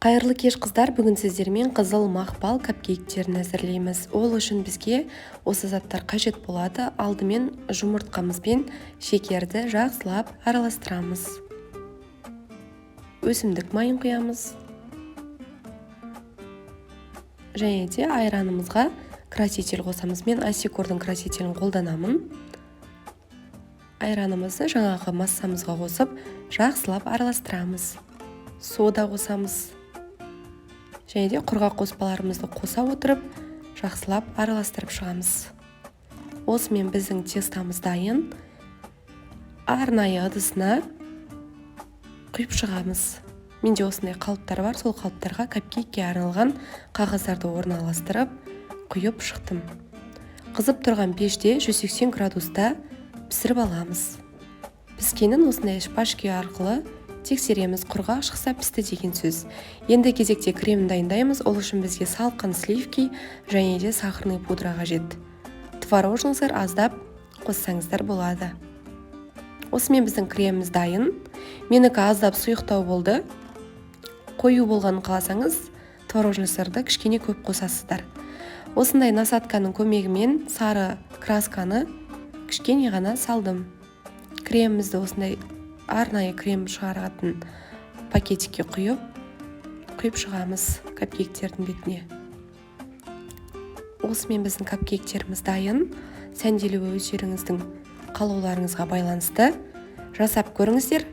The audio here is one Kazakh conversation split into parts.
Қайырлы кеш, қыздар! Бүгін сіздермен қызыл мақпал капкейктерін әзірлейміз. Ол үшін бізге осы заттар қажет болады. Алдымен жұмыртқамыз бен шекерді жақсылап араластырамыз. Өсімдік майын құямыз және де айранымызға краситель қосамыз. Мен Асикордың красителін қолданамын. Айранымызды жаңағы массамызға қосып, жақсылап араластырамыз. Сода қосамыз және де құрғақ қоспаларымызды қоса отырып, жақсылап араластырып шығамыз. Осымен біздің тестамыз дайын. Арнайы ыдысына құйып шығамыз. Менде осындай қалыптар бар, сол қалыптарға капкейкке арналған қағаздарды орналастырып, құйып шықтым. Қызып тұрған пеште 180 градуста пісіріп аламыз. Піскенін осындай шпажка арқылы тексереміз. Құрғақ шықса, пісті деген сөз. Енді кезекте крем дайындаймыз. Ол үшін бізге салқын сливки және де сахарный пудра қажет. Творожный сыр аздап қоссаңыздар болады. Осымен біздің креміміз дайын. Менікі аздап сұйықтау болды. Қою болғанын қаласаңыз, творожный сырды кішкене көп қосасыздар. Осындай насадканың көмегімен сары красканы кішкене ғана салдым. Кремімізді осындай арнайы крем шығаратын пакетикке құйып шығамыз капкейктердің бетіне. Осымен біздің капкейктеріміз дайын. Сәнделуі өздеріңіздің қалауларыңызға байланысты. Жасап көріңіздер.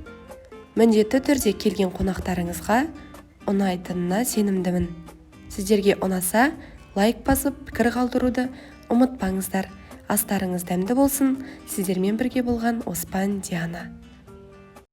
Міндетті түрде келген қонақтарыңызға ұнайтынына сенімдімін. Сіздерге ұнаса, лайк басып, пікір қалдыруды ұмытпаңыздар. Астарыңыз дәмді болсын! Сіздермен бірге болған Оспан Диана.